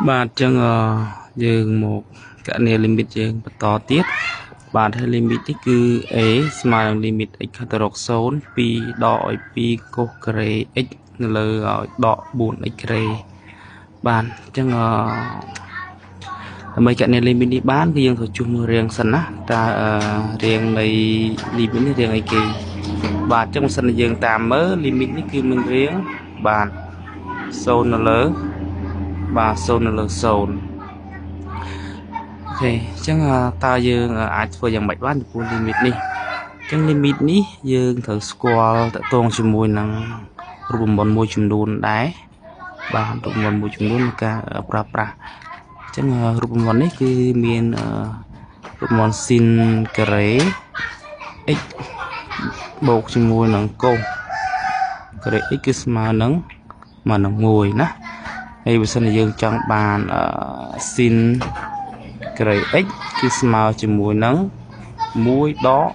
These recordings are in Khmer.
បាទអញ្ចឹងយើងមកគណនា limit យើងបន្តទៀតបាទហើយ limit នេះគឺ a ស្មើនឹង limit x ខិតទៅរក0 2ដកឲ្យ2កុសការ៉េ x នៅលើឲ្យដក 4x ការ៉េបាទអញ្ចឹងអឺដើម្បីគណនា limit នេះបានគឺយើងត្រូវជួសមើលរាងសិនណាតើរាងនៃ limit នេះរាងអីគេបាទអញ្ចឹងបើសិនជាយើងតាមមើល limit នេះគឺមានរាងបាទ0នៅលើបាទ0នៅលើ0OK អញ្ចឹងតើយើងអាចធ្វើយ៉ាងម៉េចបានចំពោះ limit នេះអញ្ចឹង limit នេះយើងត្រូវស្គាល់តកតងជាមួយនឹងរូបមន្តមួយចំនួនដែរបាទរូបមន្តមួយចំនួនក្នុងការប្រើប្រាស់អញ្ចឹងរូបមន្តនេះគឺមានរូបមន្ត sin ការ៉េ x បូកជាមួយនឹងកុសការ៉េ x គឺស្មើនឹងមកនឹង1ណាហើយបើសិនជាយើងចង់បាន sin ការ៉េ x គឺស្មើជាមួយនឹង1ដក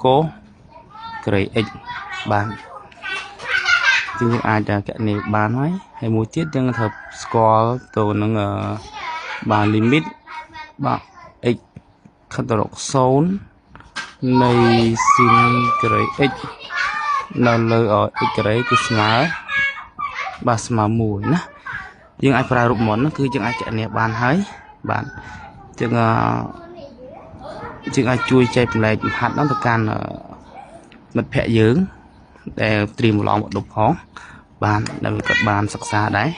កុសការ៉េ x បាទយើងអាចគណនាបានហើយហើយមួយទៀតយើងត្រូវស្គាល់ទៅនឹងបាទ limit បាទ x ខិតទៅរក0នៃ sin ការ៉េ x នៅលើ x ការ៉េគឺស្មើបាទស្មើ1ណាយើងអាចប្រើរូបមន្តហ្នឹងគឺយើងអាចគណនាបានហើយបាទចឹងយើងអាចជួយចែករំលែកលំហាត់ហ្នឹងទៅកាន់មិត្តភ័ក្តិយើងដែលត្រៀមប្រឡងបាក់ឌុបផងបានដើម្បីគាត់បានសិក្សាដែរ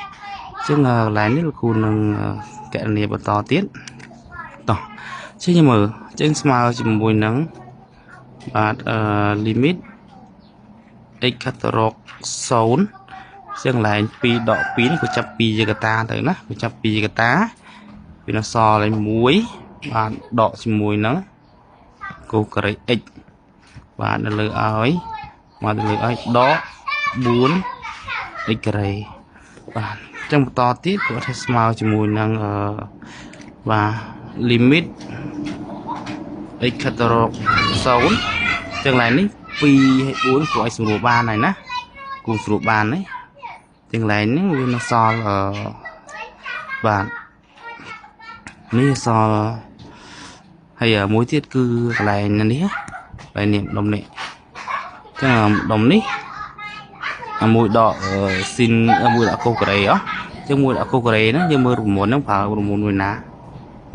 អញ្ចឹងកន្លែងនេះលោកគ្រូនឹងគណនាបន្តទៀតតោះចឹងយើងមើលចឹងស្មើជាមួយនឹងបាទអឺ limit x ខិតទៅរក0ចឹងកន្លែង2ដក2នេះក៏ចាប់2ជាកតាទៅណាក៏ចាប់2ជាកតាវានៅសល់ឲ្យ1បាទដកជាមួយនឹងគូការ៉េ x បាទនៅលើឲ្យមកទៅលើឲ្យដក4 x ការ៉េបាទអញ្ចឹងបន្តទៀតគាត់ថាស្មើជាមួយនឹងអឺបាទ limit x ខិតទៅរក0ចឹងឡើយនេះ2ហើយ4គួរឲ្យស្រួលបានហើយណាគួរស្រួលបានហើយចឹងឡើយនេះវានៅសល់អឺបាទនេះសល់ហើយមួយទៀតគឺកន្លែងនេះកន្លែងនេះដុំនេះចឹងដុំនេះមួយដក sin មួយដកកូការ៉េអចឹងមួយដកកូការ៉េហ្នឹងយើងមើលរូបមន្តហ្នឹងប្រើរូបមន្តមួយណា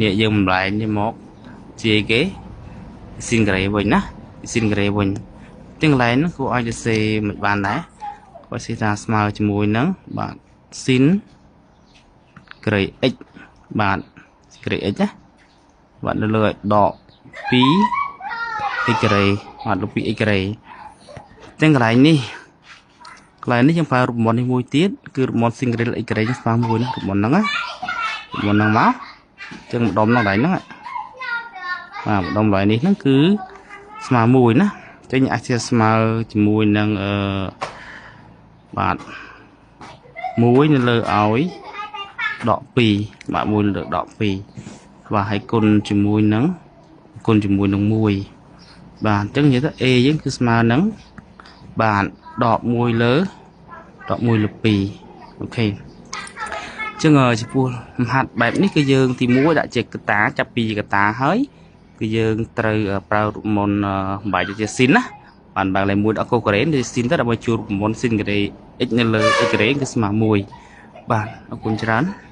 នេះយើងបំលែងនេះមកជាគេ sin ការ៉េវិញណា sin ការ៉េវិញចឹងកន្លែងហ្នឹងគួរឲ្យទៅសេមិនបានដែរគាត់សេថាស្មើជាមួយនឹងបាទ sin ការ៉េ x បាទការ៉េ x ណាបាទនៅលើឲ្យដក2 x ការ៉េបាទលុប2 x ការ៉េចឹងកន្លែងនេះកន្លែងនេះយើងប្រើរូបមន្តនេះមួយទៀតគឺរូបមន្ត sin ការ៉េ x ការ៉េស្មើមួយណារូបមន្តហ្នឹងណារូបមន្តហ្នឹងមកចឹងម្ដុំហ្នឹងកន្លែងហ្នឹងបាទម្ដុំកន្លែងនេះហ្នឹងគឺស្មើមួយណាចឹងអាចជាស្មើជាមួយនឹងអឺបាទ1នៅលើឲ្យដក2បាទ1លើដក2បាទហើយគុណជាមួយនឹងគុណជាមួយនឹង1បាទអញ្ចឹងនិយាយទៅ a យើងគឺស្មើនឹងបាទដក1លើដក1លើ2OK អញ្ចឹងចំពោះលំហាត់បែបនេះគឺយើងទី1ដាក់ជាកតាចាប់ពីកតាហើយគឺយើងត្រូវប្រើរូបមន្តបំបែកទៅជា sin ណាបានបើកលេខ1ដល់កូការ៉េទៅ sin ទៅដើម្បីជួរូបមន្ត sin ការ៉េ x នៅលើ x ការ៉េគឺស្មើ1បាទអរគុណច្រើន។